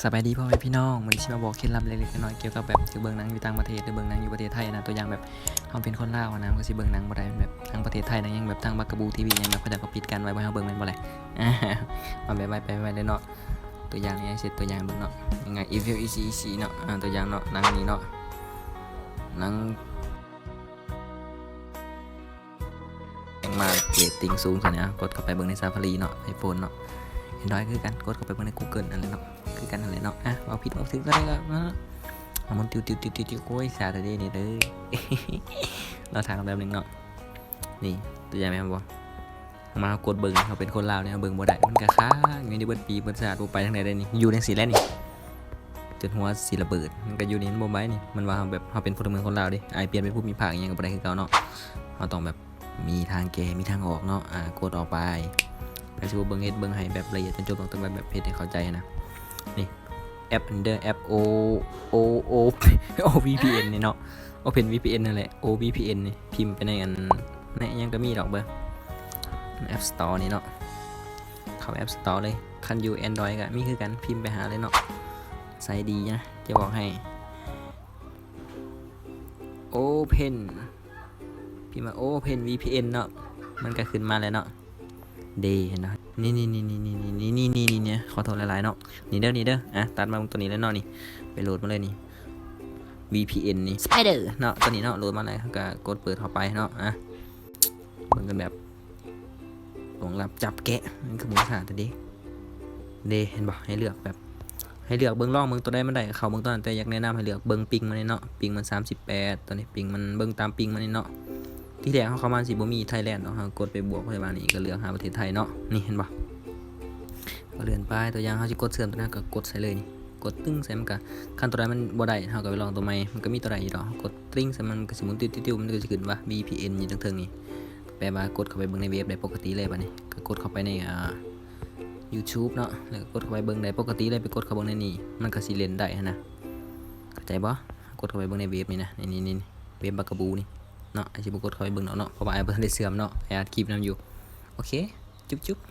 ສະບາຍດີພໍ່ແມ່ພີ່ນ້ອງ, ມື້ນີ້ຊິມາບອກເຄັດລັບເລັກໆນ້ອຍໆ ກ່ຽວກັບແບບຈະເບິ່ງໜັງຢູ່ຕ່າງປະເທດ ຫຼືເບິ່ງໜັງຢູ່ປະເທດໄທນະ. ຕົວຢ່າງແບບເຮົາເປັນຄົນລາວຫັ້ນນະ ມັນກໍຊິເບິ່ງໜັງບໍ່ໄດ້ ແບບທາງປະເທດໄທນະ ຍັງແບບທາງບັກກະບູທີວີຫຍັງແບບເຂົາເຈົ້າກໍປິດກັ້ນໄວ້ບໍ່ໃຫ້ເຮົາເບິ່ງແມ່ນບໍ່ແຫຼະ. ເອົາແບບໄວໄປໄວເລີຍເນາະ. ຕົວຢ່າງນີ້ ເຮັດຕົວຢ່າງເບິ່ງເນາະ, ງ່າຍໆ ອີວິວ ອີຊີ ເນາະ. ອາ ຕົວຢ່າງເນາະ ໜັງນີ້ເນາະ ໜັງ ແຮງມາກ ເຣດຕິງສູງເທົ່ານີ້. ກົດເຂົ້າໄປເບິ່ງໃນຊາຟາຣີເນາະ ໄອໂຟນເນາະ. ແອນດຣອຍຄືກັນ ກົດເຂົ້າໄປເບິ່ງໃນກູເກີນນັ້ນແຫຼະເນາະ ຄືກັນນັ້ນແຫຼະເນາະ. ອ່ະ ເວົ້າຜິດເວົ້າຖືກກໍໄດ້ກໍເນາະ. ໝູນຕິວໆໆໆ ໂອ້ຍ ສາດແທ້ເດ້ນີ້ເດີ. ລໍຖ້າກັນແປັບໜຶ່ງເນາະ. ນີ້ ຕົວຢ່າງແມ່ນບໍ່? ມາເຮົາກົດເບິ່ງ ເຮົາເປັນຄົນລາວນີ້ ເຮົາເບິ່ງບໍ່ໄດ້ ມັນກະຄ້າງຢູ່ນີ້ເບິດປີເບິດຊາດ ບໍ່ໄປທາງໃດໄດ້ນີ້ ຢູ່ຈັ່ງຊີ້ແຫຼະນີ້ ຈົນຫົວຊິລະເບີດ. ມັນກະຢູ່ນີ້ ມັນບໍ່ໄປນີ້ ມັນວ່າເຮົາແບບ ເຮົາເປັນພົນລະເມືອງຄົນລາວເດ້ ອາຍປ່ຽນເປັນພູມິພາກອີ່ຫຍັງກະບໍ່ໄດ້ຄືເກົ່າເນາະ. ເຮົາຕ້ອງແບບມີທາງແກ້ ມີທາງອອກເນາະ. ອ່າ ກົດອອກໄປ ກະຊິບໍ່ເບິ່ງເຮັດເບິ່ງໃຫ້ແບບລະອຽດຈົນຈົບ ຕ້ອງແບບເຮັດໃຫ້ເຂົ້າໃຈຫັ້ນນະ. ນີ້ ແອັບອັນເດີ ແອັບໂອ ໂອ ໂອ ໂອ ວີພີເອັນ ນີ້ເນາະ ໂອເພັນ ວີພີເອັນ ນັ້ນແຫຼະ ໂອ ວີພີເອັນ ນີ້ ພິມໄປໃນອັນ ໃນຫຍັງກະມີດອກເບິ່ງ ແອັບສະຕໍນີ້ເນາະ. ເຂົ້າແອັບສະຕໍເລີຍ ຄັນຢູ່ແອນດຣອຍກະມີຄືກັນ ພິມໄປຫາເລີຍເນາະ. ໃຊ້ດີນະ ຈະບອກໃຫ້ ໂອເພັນ ພິມວ່າ ໂອເພັນ ວີພີເອັນ ເນາະ ມັນກະຂຶ້ນມາແລ້ວເນາະ. ເດ ເຫັນບໍ່? ນີ້ໆໆໆ ນີ້ໆໆ ນີ້ ຂໍໂທດຫຼາຍໆເນາະ. ນີ້ເດີ ນີ້ເດີ ອ່ະ ຕັດມາເບິ່ງໂຕນີ້ເລີຍເນາະ ນີ້ ໄປໂຫຼດມາເລີຍນີ້ ວີພີເອັນ ນີ້ ສະໄປເດີ ເນາະ ໂຕນີ້ເນາະ. ໂຫຼດມາແລ້ວ ເຮົາກະກົດເປີດເຂົ້າໄປເນາະ. ອ່ະ ເບິ່ງກັນແບບລວງລັບຈັບແກະ ມັນຄືບໍ່ສາດເດ້. ເດ ເຫັນບໍ່? ໃຫ້ເລືອກແບບ ໃຫ້ເລືອກເບິ່ງ ລອງເບິ່ງໂຕໃດມັນໄດ້ ເຂົ້າເບິ່ງໂຕນັ້ນ. ແຕ່ຢາກແນະນຳໃຫ້ເລືອກເບິ່ງປິງມັນນີ້ເນາະ ປິງມັນສາມສິບແປດ ຕອນນີ້ປິງມັນ ເບິ່ງຕາມປິງມັນນີ້ເນາະ. ທີແລກເຮົາເຂົ້າມາຊິບໍ່ມີໄທແລນດ໌ເນາະ ເຮົາກົດໄປບວກໄປບາດນີ້ກະເລືອກຫາປະເທດໄທເນາະ. ນີ້ເຫັນບໍ່? ກະເລື່ອນໄປ ຕົວຢ່າງເຮົາຊິກົດເຊື່ອມໂຕນັ້ນກະກົດໃສ່ເລີຍນີ້ ກົດຕຶ້ງໃສ່ມັນກະ ຄັນໂຕໃດມັນບໍ່ໄດ້ ເຮົາກະໄປລອງໂຕໃໝ່ ມັນກະມີໂຕໄດ້ຢູ່ດອກ. ເຮົາກົດຕຣິ້ງໃສ່ມັນ ມັນກະຊິໝູນຕິວໆ ມັນກະຊິຂຶ້ນວ່າ ວີພີເອັນ ຢູ່ເທິງໆນີ້ ແປວ່າກົດເຂົ້າໄປເບິ່ງໃນເວັບໄດ້ປົກກະຕິເລີຍ. ບາດນີ້ກະກົດເຂົ້າໄປໃນ ອ່າ ຢູທູບເນາະ ແລ້ວກະກົດເຂົ້າໄປເບິ່ງໄດ້ປົກກະຕິເລີຍ. ໄປກົດເຂົ້າເບິ່ງໃນນີ້ ມັນກະຊິເຫຼັ້ນໄດ້ຫັ້ນນະ ເຂົ້າໃຈບໍ່? ກົດເຂົ້າໄປເບິ່ງໃນເວັບນີ້ນະ ນີ້ໆ ເວັບບັກກະບູນີ້ເນາະ. ອ້າຍຊິບໍ່ກົດເຂົ້າໄປເບິ່ງດອກເນາະ ເພາະວ່າອ້າຍບໍ່ທັນໄດ້ເຊື່ອມເນາະ ອ້າຍອັດຄລິບນຳຢູ່. ໂອເຄ ຈຸບໆ.